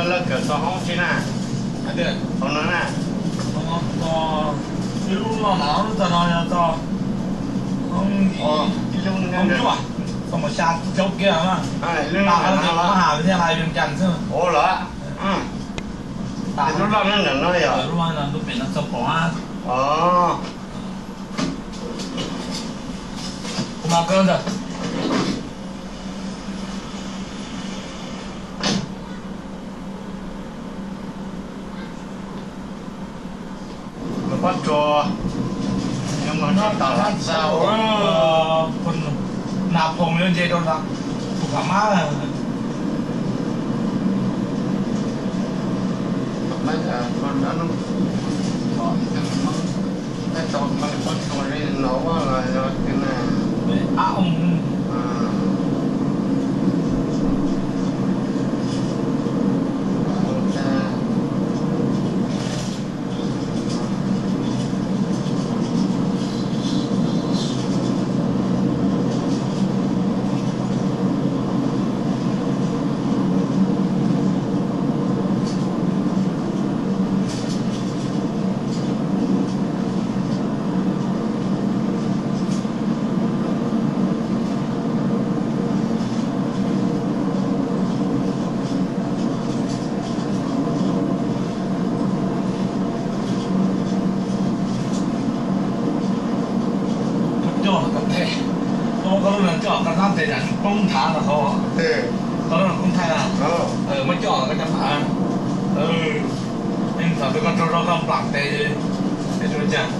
Lawv kawm txog hoob tsi na? Hauv no na. Ib lub loj no, lub txog no yog txog hoob cuaj, txog mus xya caum kiag na. Lub no na, Vias Cas xwb. Ua lawm. Lub loj no ntawm no yog lub pem no txog pom. Pob tsuas, nws mus tsis tau lawm. Nas Phoom yuav nce rau tus Pham Mab. Pob tsuas li no los yog twg na? Ab Oos. Koj coj los koj thaij, koj muab koj lub no coj koj hnab tes zam poob nthav rau hauv. Koj lub no koj thaij na, muab coj los koj cov nthav. Ib nthav twg koj raug zog koj nplam tes, ua cas?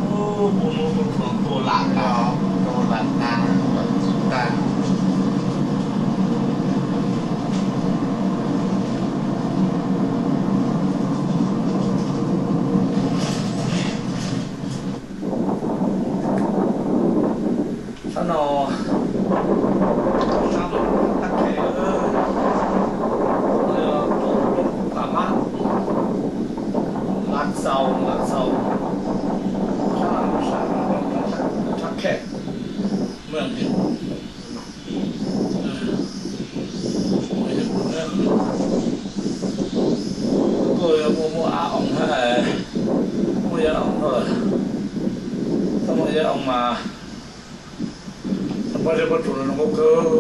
Ua hnub ua hmo tua lam tag, tua lam tag, tag. Sab no, sab no, Pham Mab, Lav Xaus, Lav Xaus, sab no, sab no, Thab Khem, Muaj Diam. Kuj yuav muaj muaj ab oos, muaj yab oos, txhob muaj yab oos mas pob zeb pob tsuas no zoo nkauj kawg.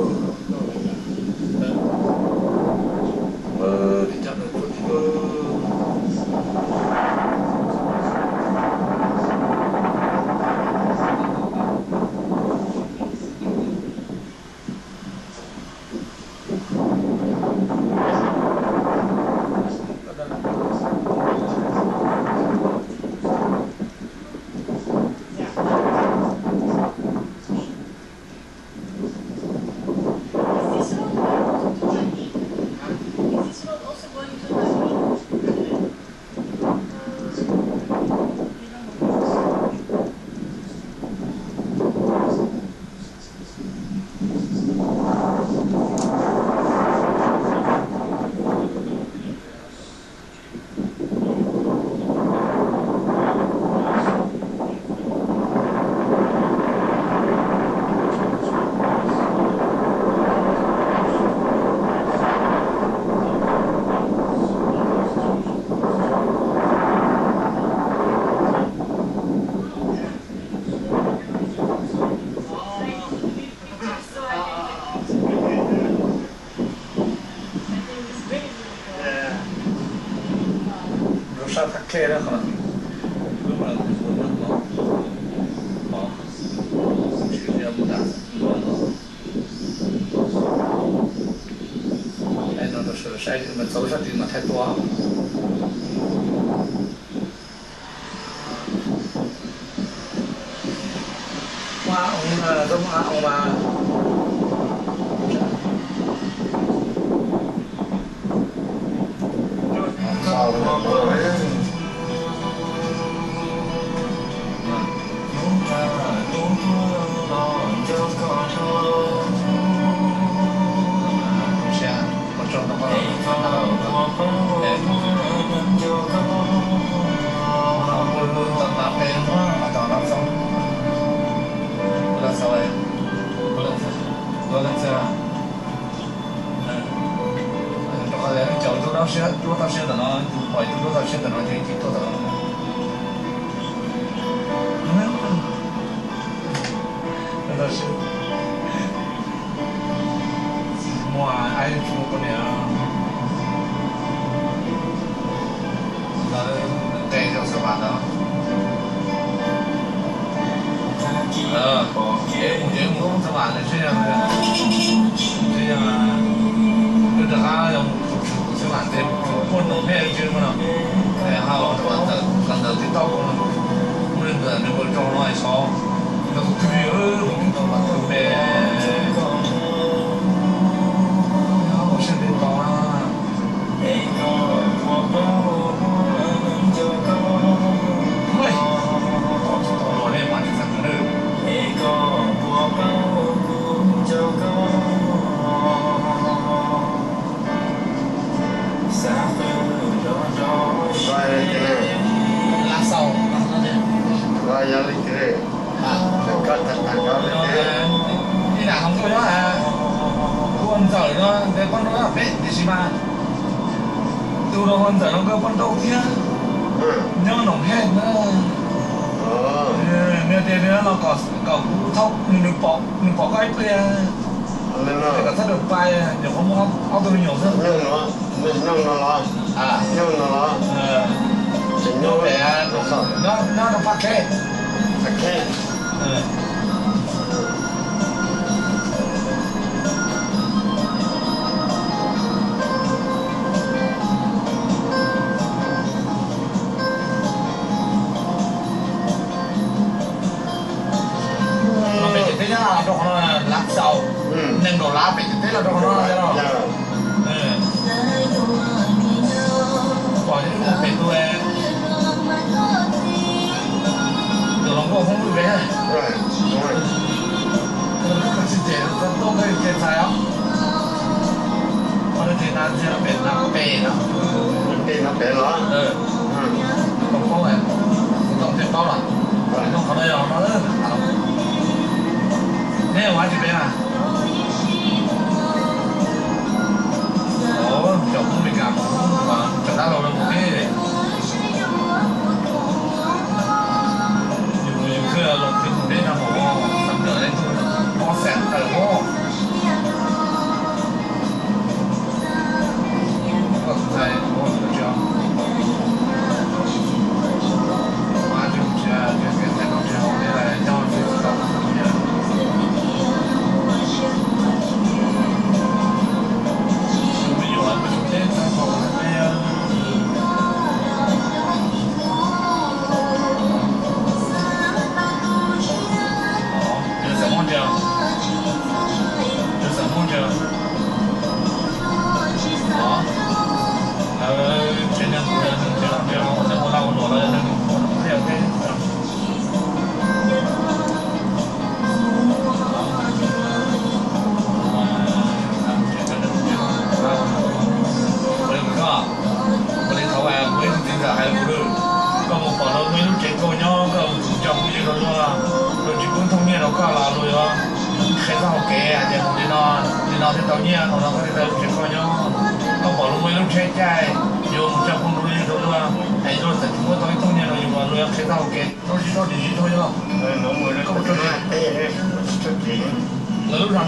Rau sab Thab Khem na, qhov no, lub no, no rau sawv daws saib, mas txaus sab tid mas thaij tuaj. Muaj ab oos, txhob muaj ab oos mas. Duab toj siab ntawm no, tus pom ib tug duab toj siab ntawm no ces ib tug tuaj tawm. Toj siab. Muaj aib tsis muaj poj niam. Ntawd nqe rau xav vas ntawd. Ces mus ces mus xav vas ntawd seb, seb yog wb rov qab yog mus tus xav vas tes mus puag noo hej tsis muaj no. Hais ua ntawm TikTok no, muaj li ntawd nws ua rau no es xyov yog tus twg li, tus twg tau mas tus npe, ua siab ntev tos na. Lab xaus, yog li ntawd, koj tag tag koj li. Ib yam hauv nkauj nyob, ua ntxawm no ntes poj nrauj pem tiam sis mas tus no ua ntxawm no nkawd poj nrauj thiab, nyob Noom Hej na. Nws tias nws los kom kuv thauj, nws pom, nws pom koj ib pliag, kom txhob dawm pais, nyuam qhuav muaj ob tug me nyuam xwb. Nyob pem, nyob rau Paj Khej. Pem ciam teb nyob rau qhov no, lab xaus, nees nkaum lab pem ciam teb los rau qhov no. Pom ib mus pem tus, tus hluas nkauj Hmoob lwj pem. Tsis ces tau koj ces txhais os. Qhov no ces na, pem na, pem no. Pem no pem los? Tau paub, tau tej paub los. Qhov no yog no. Neb ua dab tsi pem na? Cov Hmoob Meskas, cov dab laug no mus pem. Yus mus yus twb los twb mus deb no mus, xav ntawm tus poj xeem tawm os. Koj tus ntxhais ua tus tsis, ua tus tsis, tus ntxhais no tsis haum thiab, nyob tsis tau tus tsis. Tus me nyuam mus teb tag npaum no. Yus xav muab ntsia, yus xav muab ntsia. Tsev neeg kuv yog neeg tsev loj tsev hauv, txawm ua lag ua luam los yog neeg thiaj teb. Ua li koj, ua li thaum kuv ib tug txiv ntxawm hais kuv, koj mus pom luag muaj ib lub tsev kauj nyob, koj mus coj phooj ywg rau luag, luag tsis pub thooj nyiaj rau koj los luag yuav qhia txoj hau kev hais tias mus li no, li no thiaj tau nyiaj, thaum no koj thiaj tau lub tsev kauj nyob. Koj pom luag muaj ib lub tsheb caij, yuav mus coj phooj ywg rau luag, es luag txawm tsis muab tau ib thooj nyiaj rau yus los luag yuav qhia txoj hau kev. Tau tsis tau tsis tau yog. Koj mus rau lawv lub zos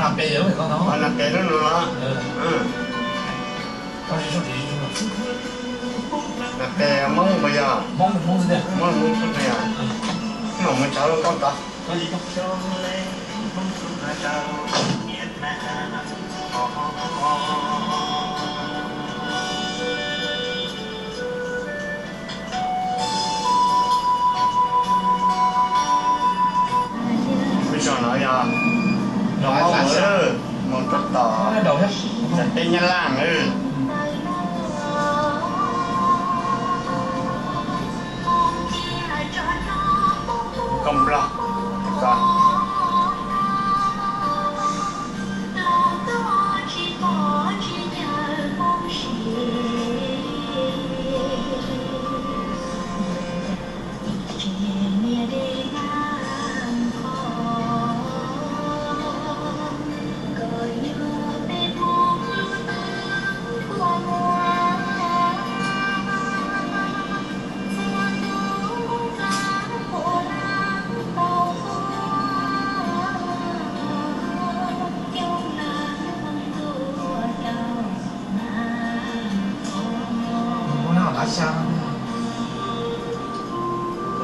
Nas Pes yog lub no. Nas Pes lub no. Tau tsis tau tsis tau. Nas Pes Hmoob puas yog? Hmoob, Hmoob xwb tiag. Hmoob, Hmoob xwb puas yog? Mam mus tsav lub koj tod. Lub zos no yog, mus rau tom, tom teb Nyab Laj na. Koj Nplog, koj.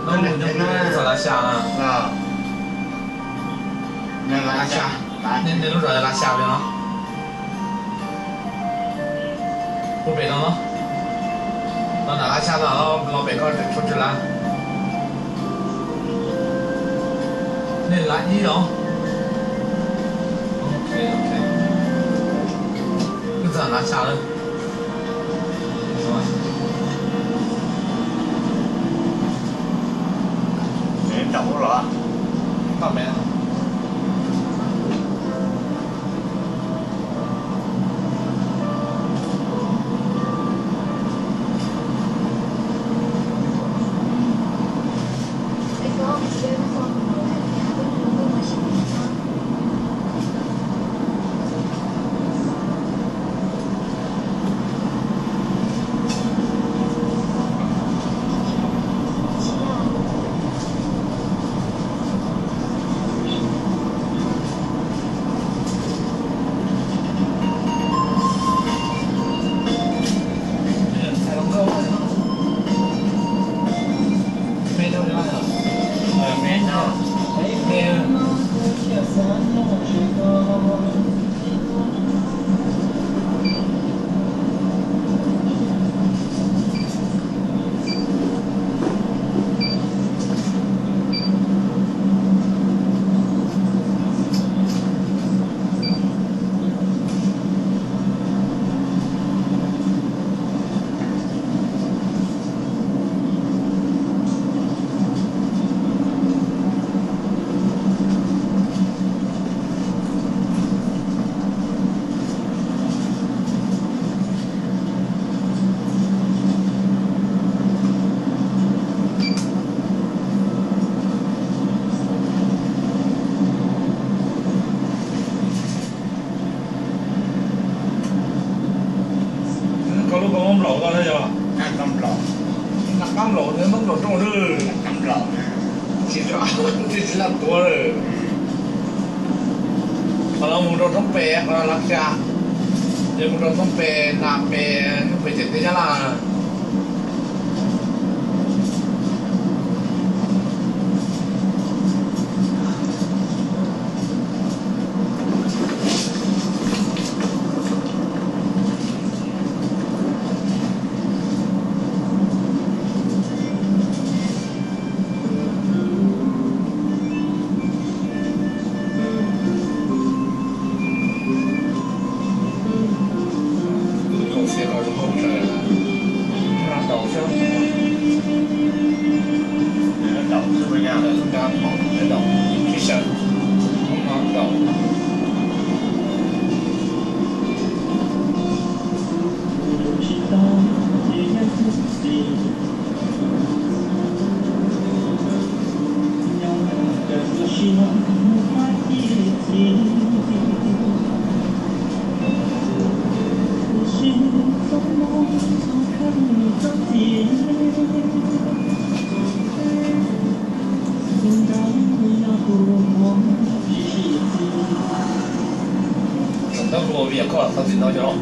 Nyob mus nyob mus txog Lav Xya na. Nej lub zos yog Lav Xya li no. Puag pem no, no nram Lav Xya no los pem ko tshuav tsw Lav. Nej Lav Ib los? Ok, ok. Twb txog Lav Xya lawm. Koj lub koj muab nplaum koj na yog? Nqa qab nplaum, nqa qab nplaum nws muab nplaum rooj lwj. Tsis, tsis laj tuav lawm. Qhov no mus rau thoob pem, qhov no Lav Xya, ces mus rau thoob pem, nram pem, thoob pem ciam teb Nyab Laj. Tau ua vim koj tau txim no yog.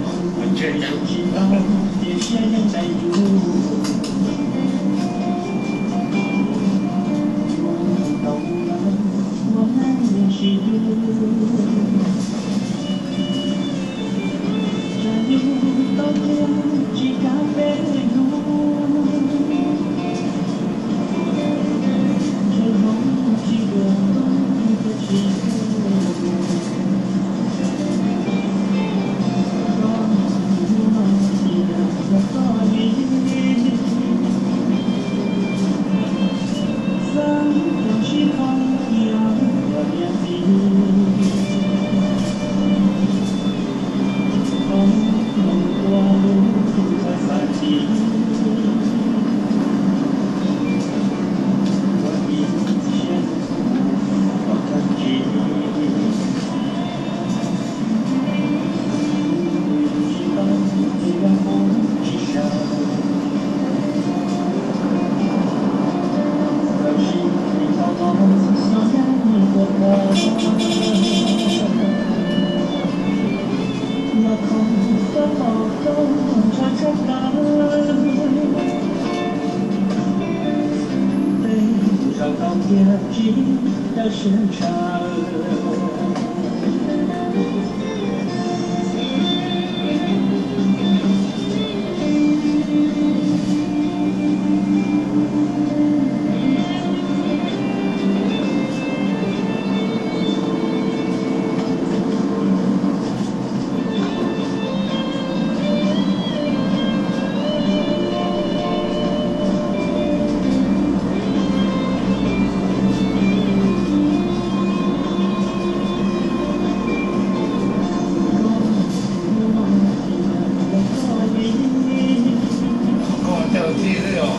Koj txawj txij xwb yog?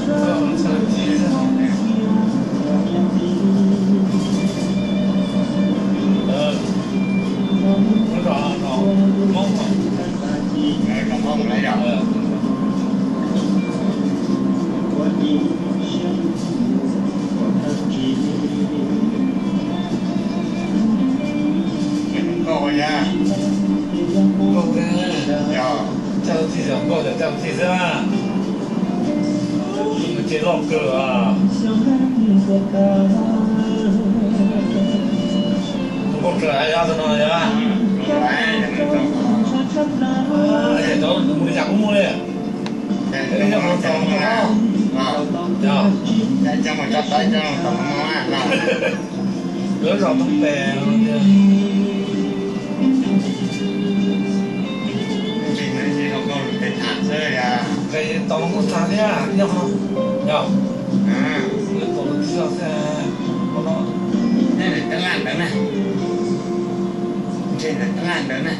Koj txawj txij xwb. Lub zos no Hmoob. Zos Hmoob lawm yog? Nkauj yog, nkauj thiab, yog txawj txij, nkauj yog txawj txij xwb. Ces loj kawg. Nkauj txawj yog tus no yog. Ces tau mus li cas kuj muaj li. Yog, lawv zos Thoob Pes. Nqis tau lub tag thiab nyob no, yog, nqis tau lub tag thiab no. Nej tab laj ntawd na, ntshe ntawm tab laj ntawd na.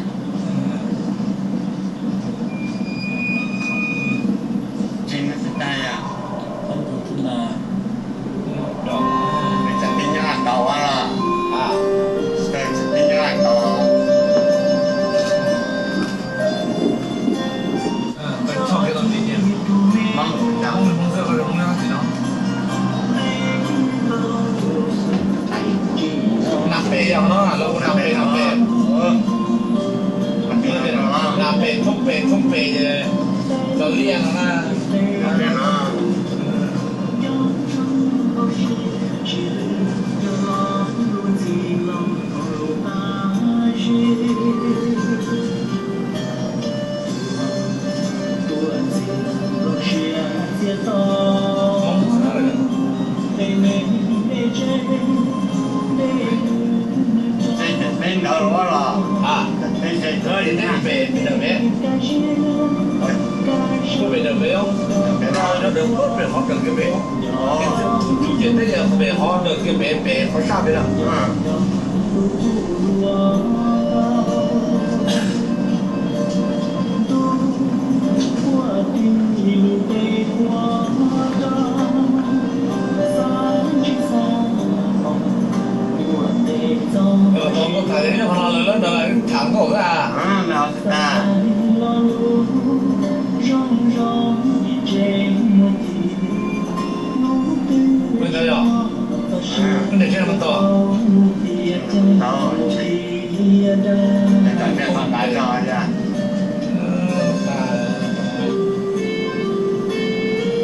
Ntshe no tsis tag yog. Txawm tib nyob tau los, txawm tib nyob tau. Nas Pes yog no, lawv hu Nas Pes, Nas Pes. Nas Pes, Thoob Pes, Thoob Pes ces Txos Liaj no na. Txij ntawd los, txij ntawd pem, pem ntawm pem, pem ntawm pem, pem ntawm pem, pem qhov raws kiag pem, ces pem qhov raws kiag pem, pem qhov sab pem na. Tau nkauj tham, nyob qhov no lawv lawv ntawd tham nkauj xwb a. Li ntawd yog, lub niag tsheb no mas tau.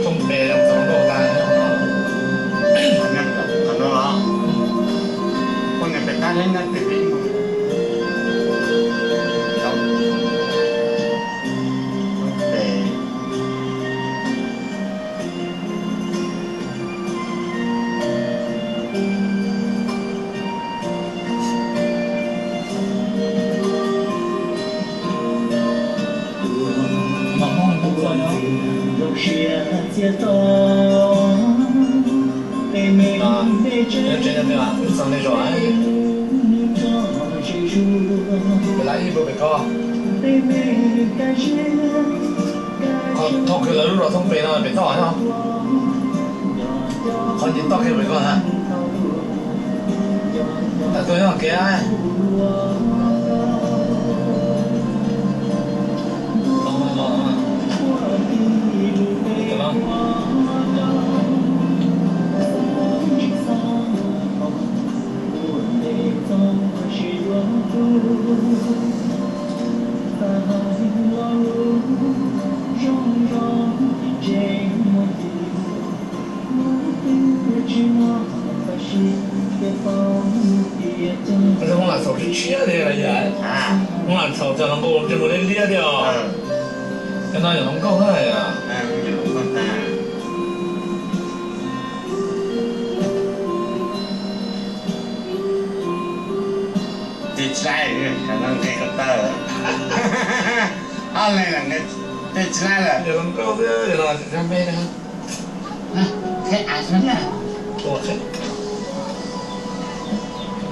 Thoob Pes tau nkauj tas. Qhov no los, poj niam pem qab leb nab pem peb mus. Thoob Pes. Tsev no peb txog nej zos, pem lab ib puas pem ko. Qhov thoob kiag lawv lub zos Thoob Pes no pem toj no. Qhov nce toj kiag pem ko na. Tam tuaj nyob kev. Hmoob Lam Txhaum tshiab tshiab li yom. Hmoob Lam Txhaum txog los nkaus ntsej muag liab liab thiab os. Cov no yog hluas nkauj na yom. Ces tsis laib, nqe ko taw. Ob leeg los nqe, ces tsis laib lawm. Yog hluas nkauj xwb, yog los tsis tau npe na. Qheb av xwb na. Ua qheb.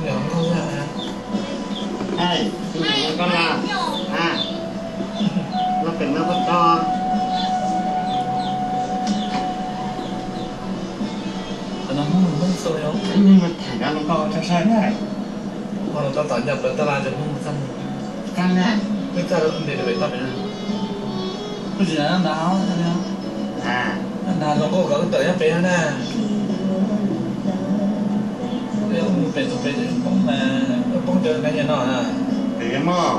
Yog hluas nkauj xwb. Hais, koj na. A, no pem no koj tso. Qhov no Hmoob Hmoob xwb yom. Ib nyuag tham rau hluas nkauj tso saib na. Ho los tau tom ncaj plaws tab laj rau Hmoob txaj muag. Kab na. Twb txaj lawm ntes rau pem toj pem na. Kuj tsis nrad, nrad hauv, nrad hluas nkauj kom wb tawm nyob pem no na. Peb mus pem tus pem poob mas, poob cov nqaij nyiaj no na. Pem mog.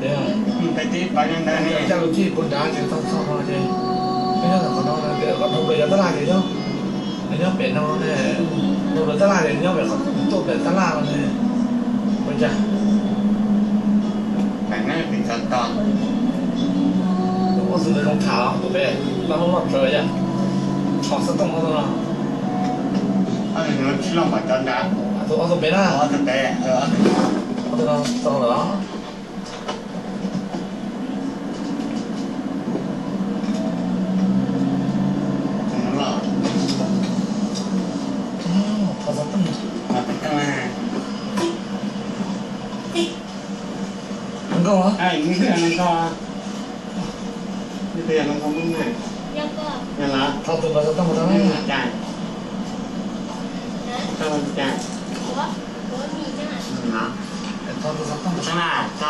Pem, peb tib pab nyob ntawd ne. Caj lus thij puag nrad ces txog txog no ces, peb nyob qhov no, qhov no plaws cov tab laj ces nyob, nws nyob pem no ne, nws plaws tab laj ces nyob pem qhov tuaj pem tab laj no ne. Ua cas? Tus ua xwb ntawd zoo tham os, tus pem laj loj loj tsawv yom. Txhom xov tooj ob tug no. Ob tug no tsis loj npaum cov nrad. Tus ob tug pem na. Ob tug pem, ob tug no txog lawm. Thov xov tooj. Nkauj, nkauj, nkauj, thov tus npawb xov tooj tau na. Thov tus xov tooj.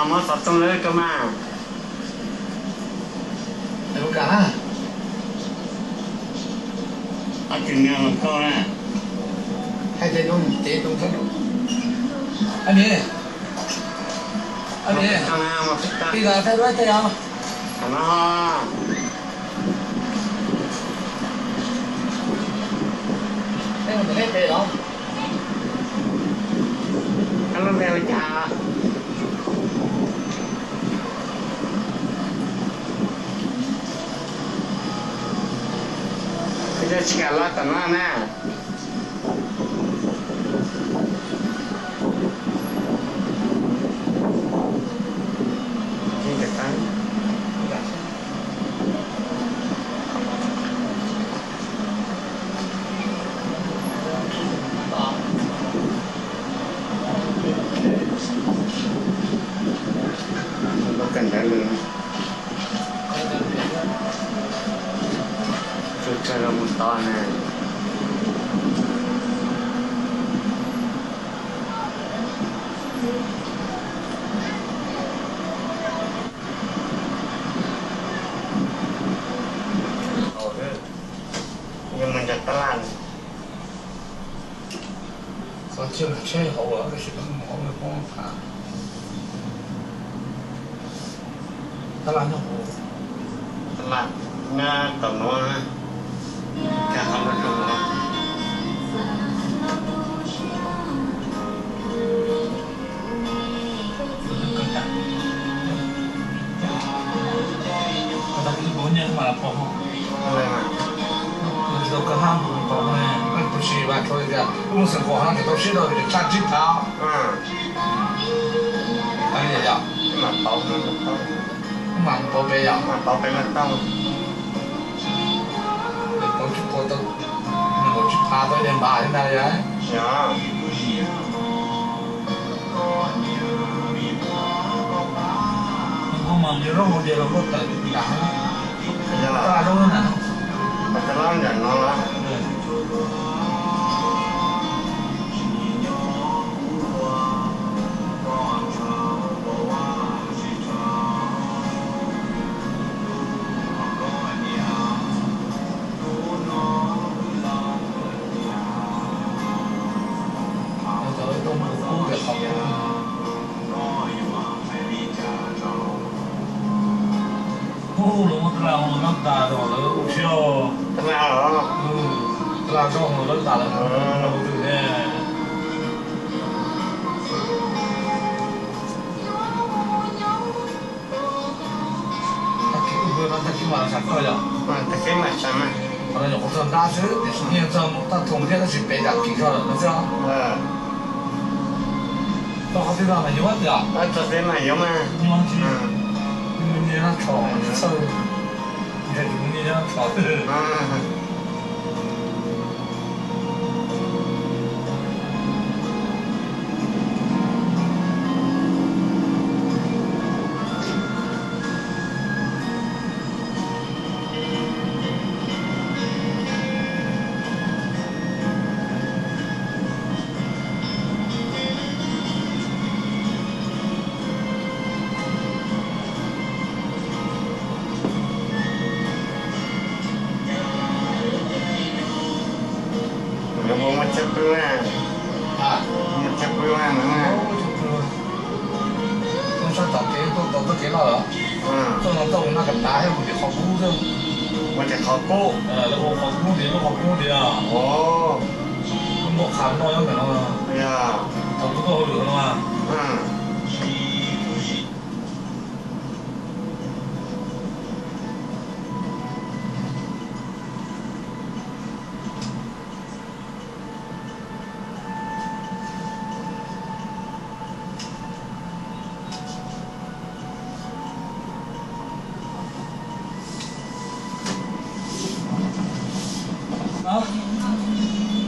Muab xov tooj rau koj mas. Ua cas na? Ab tsis nco los koj na. Hais tias zoo cev tus, ab mi, ab mi, ti los thaij duab tej os. Tej mus tom nej pem los. Koj lub npe ua cas? Peb cov tsis kam los tom no na. Kawm ntawv lawm. Tsuag tsuag los mus tod na. Yuav mus nram tab laj. Xov txhia tsheb hauv tab sis peb mus hauv poob phav. Tab laj nyob hauv. Tab laj nyob tom nuav, kag qhov no rau nuav. Koj tau ib npaug nyiaj mas pom, tsis tau koj hab pom ne, koj tus tsis vas tshuav tias wb mus xeem khuam no tseem tau siab rau tseem tshaj tsib phav. Li yom, wb mam pauv pem yom, pauv pem mas tau. Pauv tsib puas tau, nees nkaum tsib phav tau ib daim npav thiab ntag yom. Koj mas yog zaub hauv diav los koj tawm nram, tab laj zaub na. Tab laj nram no los. Ub, lawv muab tab laj noj tas rau lawv ua Laj zoo lawv tas lawm, tus ne. Tag kis wb pw no tag kis mam los sav koj yom. Tag kis mam sav mas. Qhov no nyuam qhuav txog nrab xwb tiam sis yeej txog mus txog thoom thiab tab sis pem dam kis zog lawm no xwb os. Txog qhov twg no mas yuav tiag. Txog twg mas yuav mas. Nyuaj tsis, nyias nyias noj tshos txhawj, ntshe tsis mus nyias nyias noj tshos xwb. Muaj chaw pw, muaj chaw pw mas. Sab tom kev tuaj tau txoj kev loj lawm. Txoj no txoj mus Naj Kas Tav thiab mus tim qhov kub xwb. Mus tim qhov kub. Lawv hu qhov kub tias lub qhov kub tias. Lub npoo qhav noj nyob ntawm no. Thaum kuv tuaj hauj lwm no mas.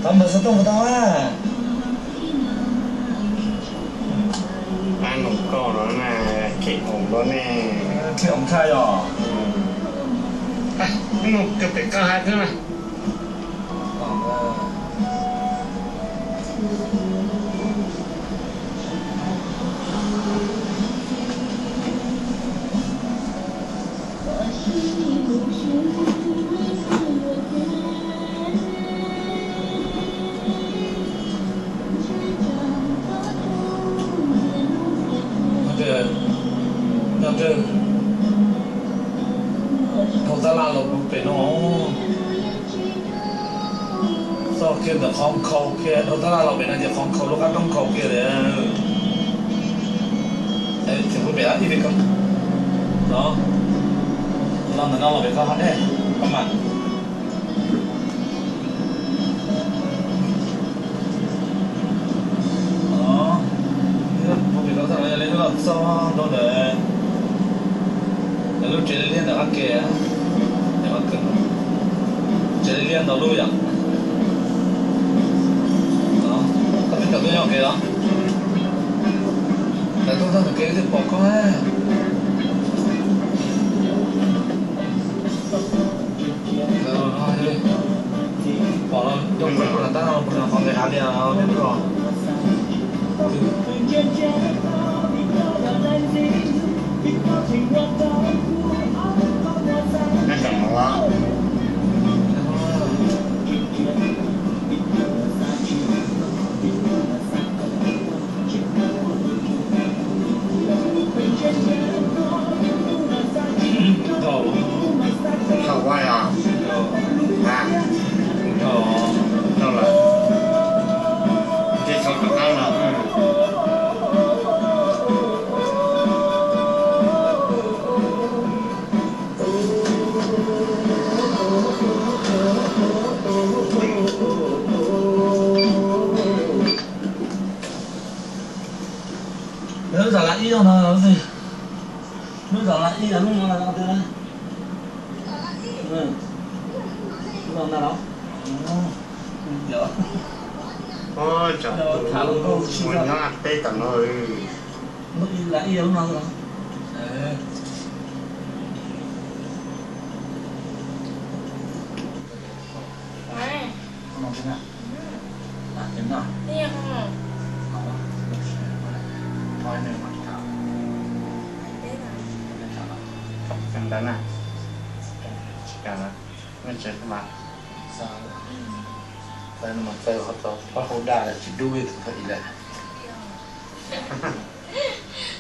Tau npawg xov tooj puas tau a? Ab, nus koj no na, khev oo los ne. Khev oo tshaj yom. Mus kawg pem koj hais xwb mas. Nyob nyob nrog dhau tab laj los pem no. Txog kiag ntawm qhov nkhaus kiag, dhau tab laj los pem no ces qhov nkhaus lub qab roob nkhaus kiag li. Tseem pub pem ib li ko no, los ntawm no los pem ko ho deb, koj mam. Pem ko txog no yog li lub los txog rau ntawm lub tsev liab ntawm qab ke, tsev liab ntau lub yom. Koj twb tawm tuaj nyob kev los, tawm tuaj txog ntawm kev twb pom koj. Pom los rau pem tab no, qhov nqis hav li os. Thaum ua yog, a, thaum lawm, ces thaum rov qab los. Lub zam las ib no, lub zam las ib lub no twg na? Lub no ntag los? Ua nyob teb tom no. Lub ib las ib lub no los? Ntawd na, tsis kam lawm, nej tsev mas, txawv no mas txawv qhov txog pab hau daj lawm tsis dub li thaum ib lawm.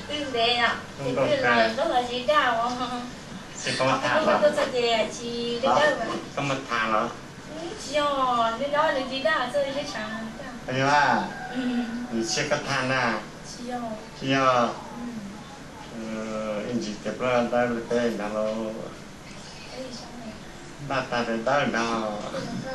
Twb ntev no, twb los tsis daj os. Koj mus tham los? Tsis yog, nws nyob nws tis daj txog ib tshaav. Yog a, nws siab koj tag na. Tsis yog. Ib ntsis tias plaub dawb li peb nrag lauj. Npaj tag peb dawb nrag.